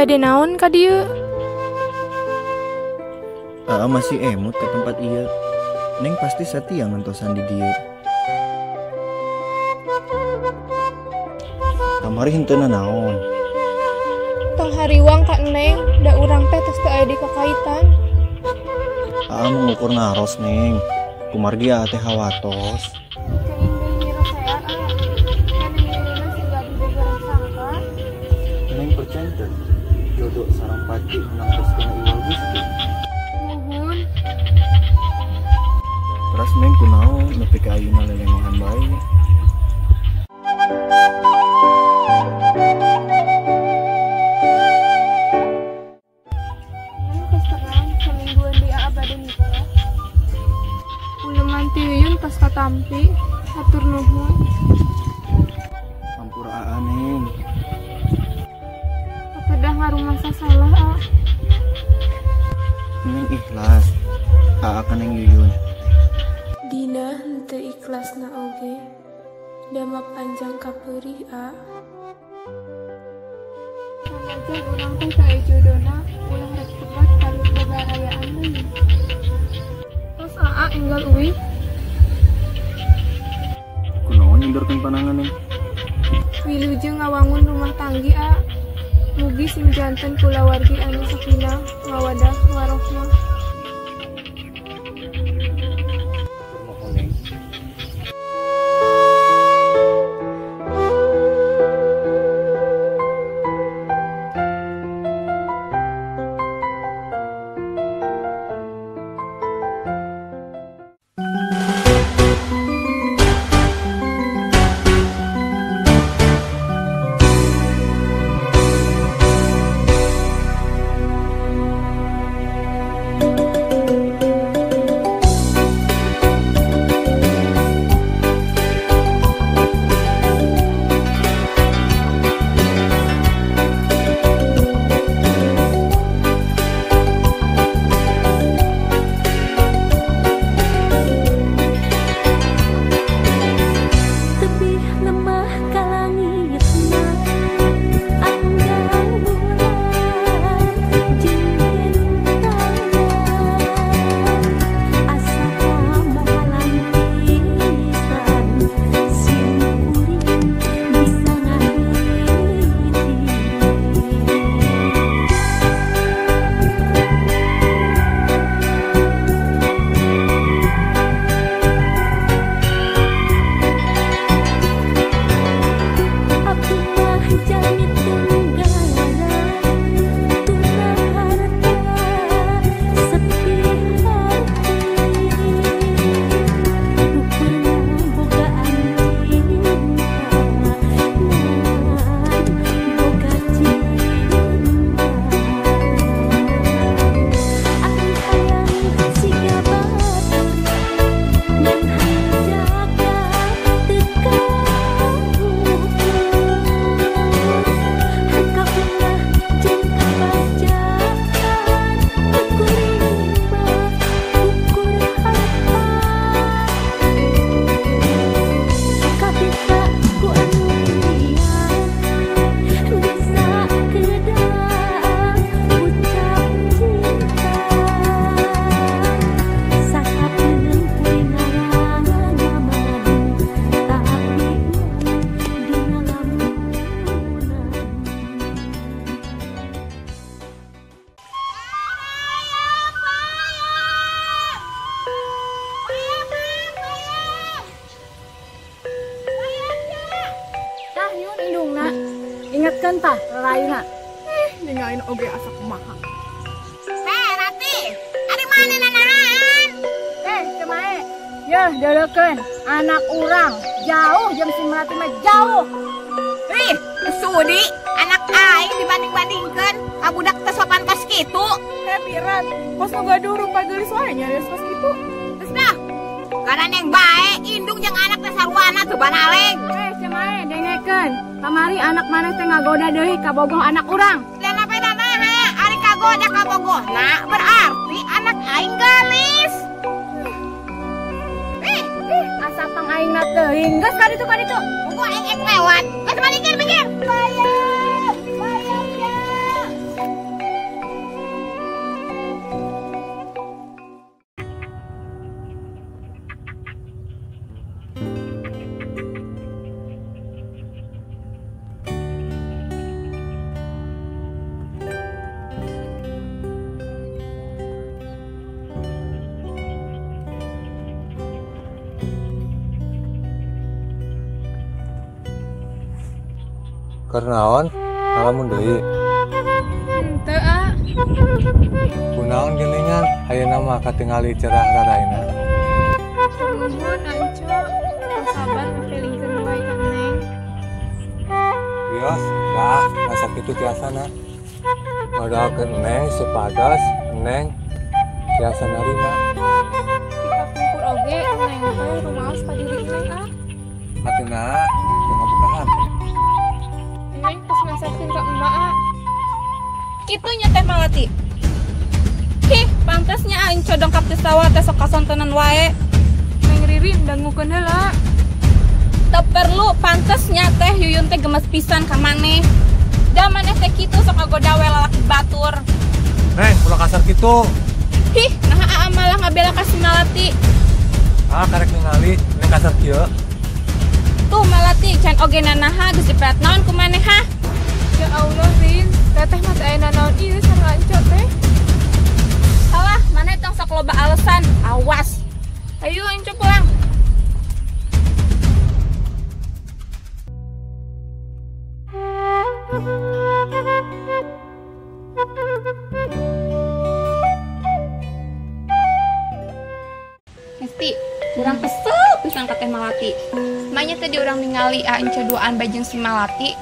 Bade naon ka dieu? Aa masih emut ke tempat ieu. Neng pasti satia ngentosan di dieu. Kamari henteu naon. Tong hariwang ka Neng, da urang teh tos teu aya di kakaitan. Aa mengukur ngaros Neng. Kumargi aa teh hawatos. Kenging deui nyirosea aa. Kan Neng sing gaduh beberang sangka. Neng percaya teu? Jodoh sareng pati menang tos kana iwal Gusti. Muhun. Teras Neng kunaon nepi ka ayeuna lelengohan bae. Neng tos terang samingguan deui aa bade nikah. Uleman ti Yuyun tos katampi, hatur nuhun. Ampura aa Neng. Kapedah ngarumasa salah aa. Neng ikhlas. Aa ka Neng Yuyun. Dina henteu ikhlasna oge. Dama panjang kapeurih a. Sanajan urang teh teu aya jodona, ulah rek tebat kalut babarayaan deui. Tos aa enggal uih. Kunaon nyindorkeun panangan Neng? Wilujeng ngawangun rumah tanggi a. Mugi sing janten kulawargi anu sakinah, mawadah, warohmah. Nuhun Neng. Ingatkan tah lainna. Ninggalin oge asa kumaha. Heh, Rati, ari mana nanahan? Cemae. Yeuh, deuleukeun anak urang jauh jeung si Melati mah jauh. Ih, sudi anak aing dibanding-bandingkeun ka budak teu sopan kos kitu. Heh, Pirat, kos nu gaduh rupa geulis wae nyarios kos kitu. Geus dah. Garaneng bae indung jeung anak teh sarwana teu baraleng. Cemae dengekeun. Kamari anak maneh teh ngagoda deui kabogoh anak urang. Dan apa danaha ari kagoda kabogohna berarti anak aing geulis. Ih, asa pang aingna teuing. Geus ka ditu ka ditu. Puguh aing ek lewat. Geus minggir minggir. Bayar, bayar ya. Keur naon? Ngalamun deui. Henteu ah. Kunaon geuningan ayeuna mah katingali cerah raraina. Nuhun Anco, sabar ngakelingkeun wae ka Neng. Wios, dah, masa kitu tiasana. Ngadoakeun Neng supados Neng tiasa narima. Ti kapungkur oge Neng teh rumaos ka diri Neng ah. Hatina teu ngabuka hate. Neng tos meserkeun ka emak ah. Kitu nya Teh Malati. Hih, pantasnya aing dongkap teh sawah teh sok kasontenan wae. Neng Ririn dangukeun heula. Teu perlu, pantasnya teh Yuyun teh gemes pisan ka maneh. Da maneh teh kitu sok ngagoda we lalaki batur. Neng, ulah kasar kitu. Hih, naha aa malah ngabela ka si Malati. Ah, karek ningali neng kasar kieu. Tuh Malati, can oge nanaha geus diperat naon ku maneh hah? Ya Allah, Rin, teteh mah teu aya nanaon ieu sareng Anco teh. Alah, maneh tong sok loba alasan. Awas. Ayo Anco pulang. Hesti, urang kesel pisan ka Teh Malati. Manya tadi urang ningali Anco duaan bajeng si Malati.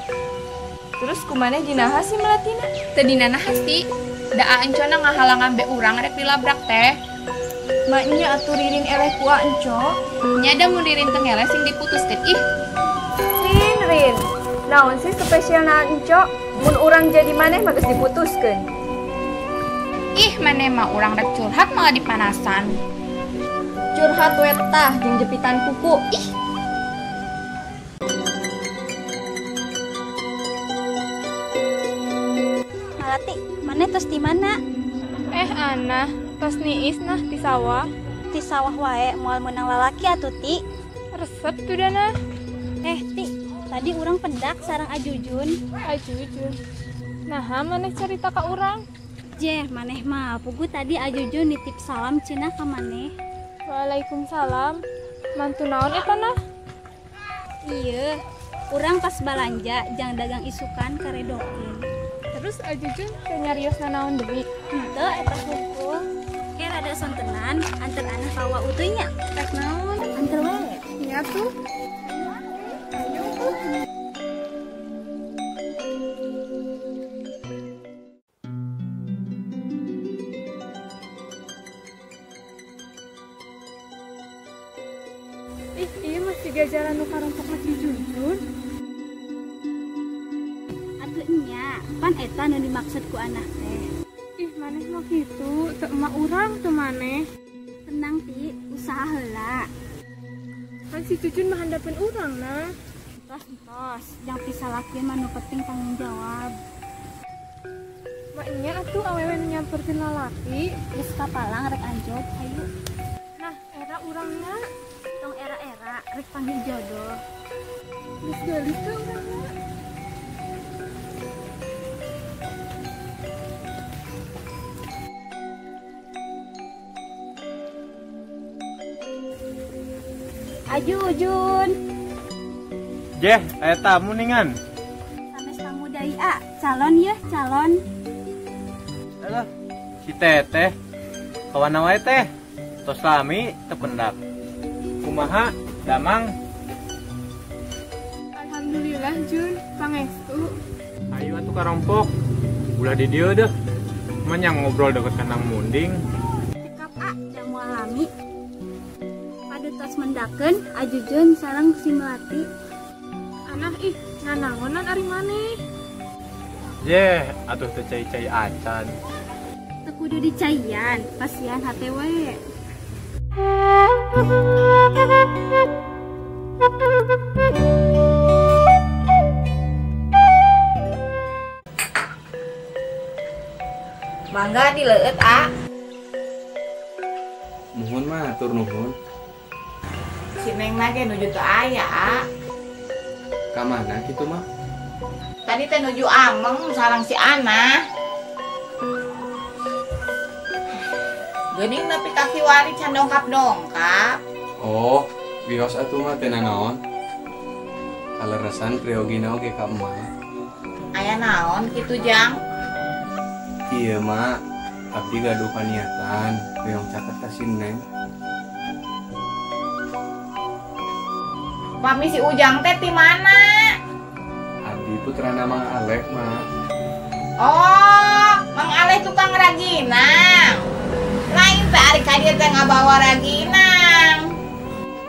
Terus kumaneh dinaha si Malatina? Teu dinanaha sih. Da Ancona ngahalangan be urang rek dilabrak teh. Maknya atuh Ririn eleh ku Anco. Nya da mun Ririn teu ngeleh sing diputuskeun ih. Rin, Rin. Naon sih spesialna Anco? Mun urang jadi maneh mah geus diputuskeun. Ih, maneh mah urang rek curhat malah dipanasan. Curhat we tah jeung jepitan kuku. Ih. Malati, maneh tos di mana? Anah, tos niis nah di sawah. Di sawah wae moal meunang lalaki atuh Ti. Resep tuh dana. Ti, tadi urang pendak sareng Ajujun. Ajujun. Naha maneh carita ka urang? Jeh, maneh mah pugu tadi Ajujun nitip salam cenah ka maneh. Waalaikumsalam. Mantu naon eta nah? Iya, urang pas balanja jang dagang isukan karedokeun. Terus Ajujun teu nyarios nanaon deui? Henteu eta hungkul. Ke rada sontenan anter anah ka wa utuy nya. Rek naon? Anter wae. Nya tuh. Ayo tuh. Ih, ieu mah siga jalan nu karompok si Jujun. Atuh nya, pan eta nu dimaksud ku anah teh. Ih, maneh mah kitu, teu emak urang teu maneh. Tenang Ti, usaha heula. Kan si Jujun mah handapeun urang nah. Entos-entos, jang pisalakieun mah nu penting tanggung jawab. Maknya atuh awewe nu nyamperkeun lalaki. Geus kapalang rek anjog, hayu. Nah, era urangna. Tong era-era rek panggil jodoh. Geus geulis teu urangna. Ajujun. Jeh, aya tamu ningan. Sanes tamu deui a, calon yeuh, calon. Alah, si Teteh. Kawana wae teh. Tos lami teu pendak. Kumaha, damang? Alhamdulillah Jun, pangestu. Ayo atuh karompok. Ulah di dieu deuh. Manyang ngobrol deket kandang munding. Cekap a, da moal lami. Padu tos mendakeun Ajujun sareng si Melati. Anah ih, nanaonan ari maneh. Jeh, atuh teu cai-cai acan. Teu kudu dicaian, pasian hate we. Mangga dileueut a. Nuhun mah atur nuhun. Si Neng mah ge nuju teu aya a. Ka mana kitu mah? Tadi teh nuju ameng sareng si Ana. Geuning nepi ka kiwari can dongkap-dongkap. Oh, wios atuh mah teu nanaon. Kaleresan priogina oge ka emak. Aya naon kitu Jang? Iya mak, abdi gaduh paniatan hoyong caket ka si Neng. Pami si Ujang teh ti mana? Abdi putrana Mang Alek mak. Oh, Mang Alek tukang raginang. Lain teh ari ka dieu teh ngabawa raginang.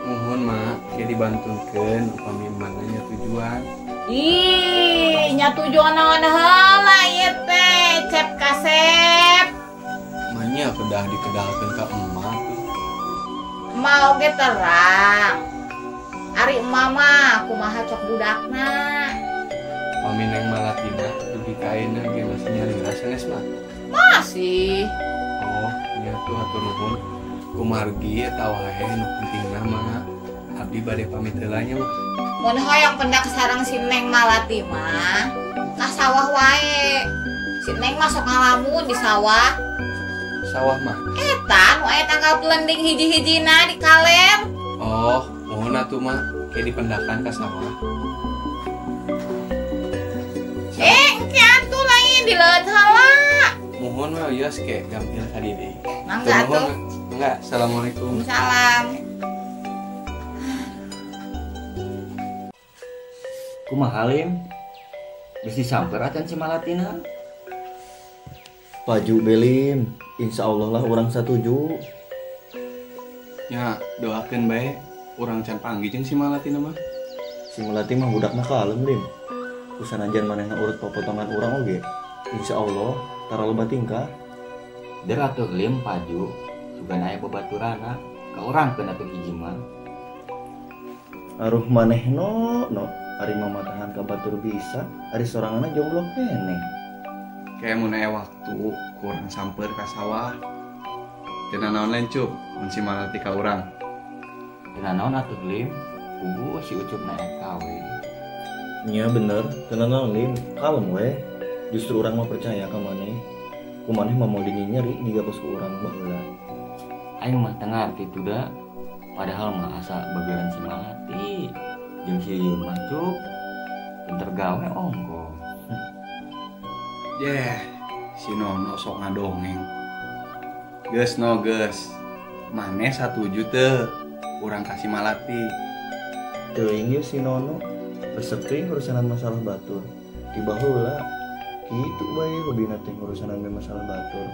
Muhun mak, ke dibantunkeun upami mana nya tujuan. Ih, nya tujuan naon heula ieu teh, cep kasep. Manya kedah dikedalkeun ka emak tuh. Emak oge terang. Ari emak mah kumaha cok budakna. Pami Neng Malatina dugi ka ayeuna ge masih nyalira sanes mah? Masih. Oh, nya tuh hatur nuhun. Kumargi eta wae nu pentingna mah. Abdi bade pamit heula nya mah. Mun hoyong pendak sareng si Neng Malati mah ka sawah wae. Si Neng mah sok ngalamun di sawah. Sawah mah? Eta nu aya tanggal pelending hiji-hijina di kaler. Oh, muhun atuh mah ke dipendakan ka sawah. Engke atuh lain dileueut heula. Muhun mah wios ke gampil ka di deui. Mangga atuh. Mangga, assalamualaikum. Salam. Kumaha Lim? Geus disamper acan si Malatina? Paju belim, insya Allah lah urang satuju. Ya, doakeun bae urang can panggih jeung si Malatina mah. Si Malati mah budakna kalem Lim. Usanajan manehna urut popotongan urang oge. Insya Allah tara loba tingkah. Der atuh Lim paju, sugan aya babaturana, ka urangkeun atuh hiji mah. Aruh maneh no no. Ari mamatahan ka batur bisa, ari soranganna jomblo keneh. Kayak mun aya waktu kurang samper ka sawah. Teu nanaon lain Cup, mun si Malati ka urang. Teu nanaon atuh Lim, puguh si Ucup na kawin. Nya bener, teu nanaon Lim, kalem we. Justru urang mah percaya ka maneh. Ku maneh mah moal nyeri jiga kos ku urang baheula. Aing mah teu ngarti tuh da. Padahal mah asa bageran si Malati. Jeung si Yuyun mah Cup, pinter gawe ongko. Yeh, si Nono sok ngadongeng. Geus no geus. Maneh satuju teu urang ka si Malati. Teuing ieu si Nono resep teuing urusanan masalah batur. Ti baheula kitu bae hobina teh urusanan masalah batur.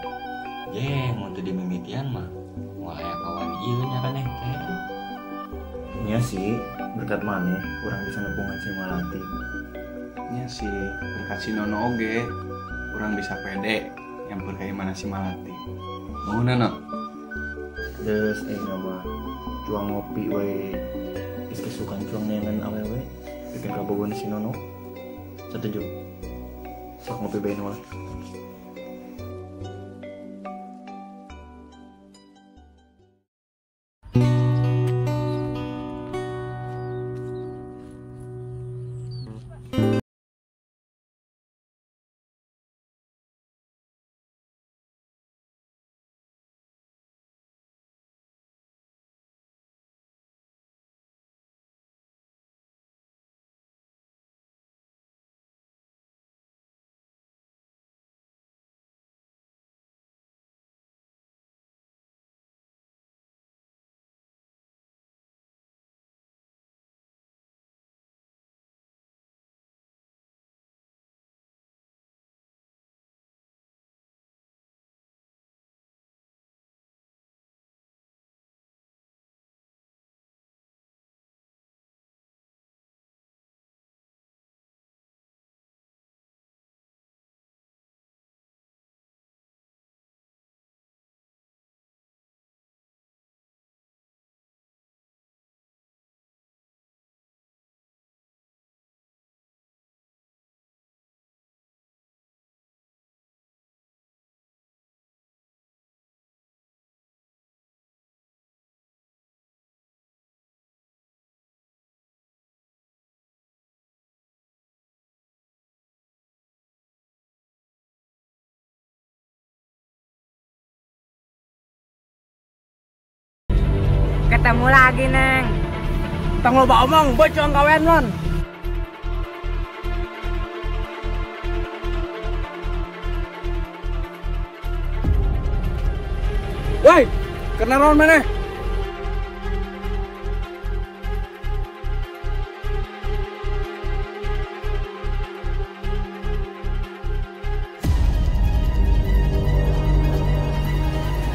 Yeh, mun teu dimimitian mah moal aya kawan ieu nyaraneh teh. Nya sih, berkat maneh urang bisa nepungan si Malati. Nya sih, berkat si Nono oge urang bisa pede nyamper ka imana si Malati. Nuhun Nono. Geus ayeuna mah cuang ngopi we. Geus kesukaan cuang neangan awewe bikin kabogohan si Nono. Setuju. Sok ngopi bae nu lah. Ketemu lagi, Neng. Tong loba omong, bocong kawen lon. Woi, kena naon maneh?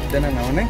Teu naon neng?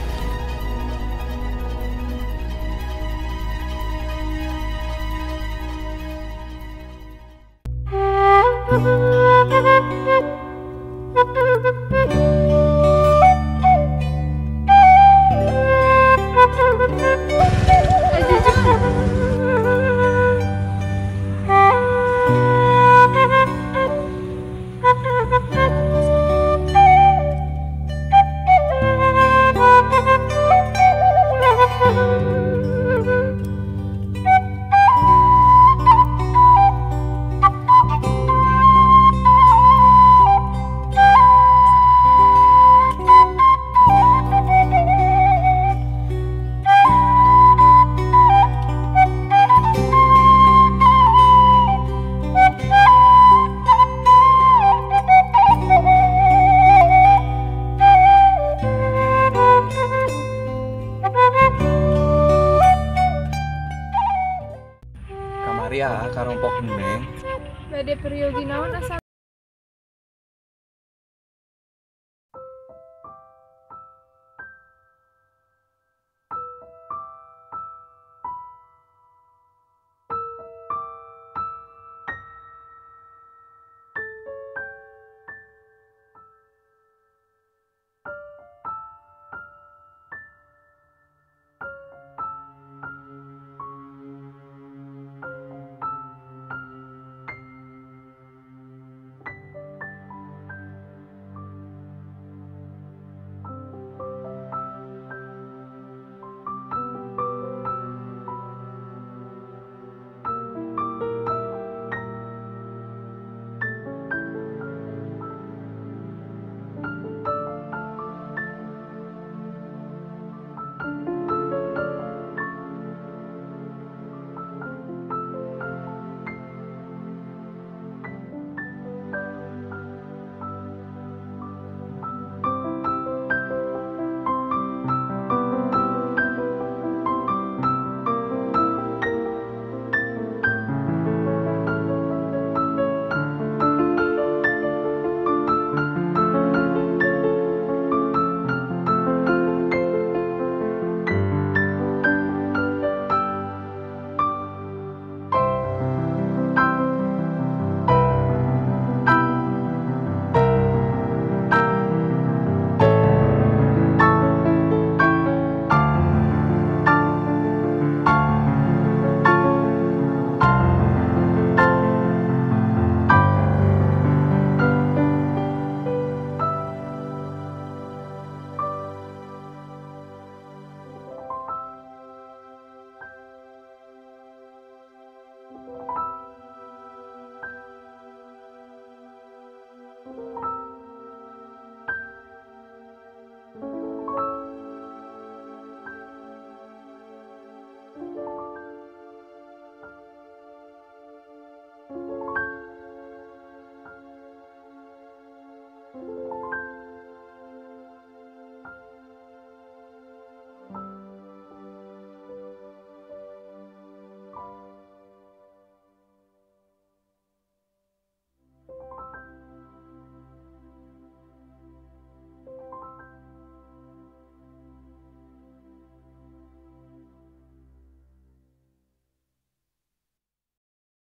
Kamari ah karompok neng. Bade peryogi naon asa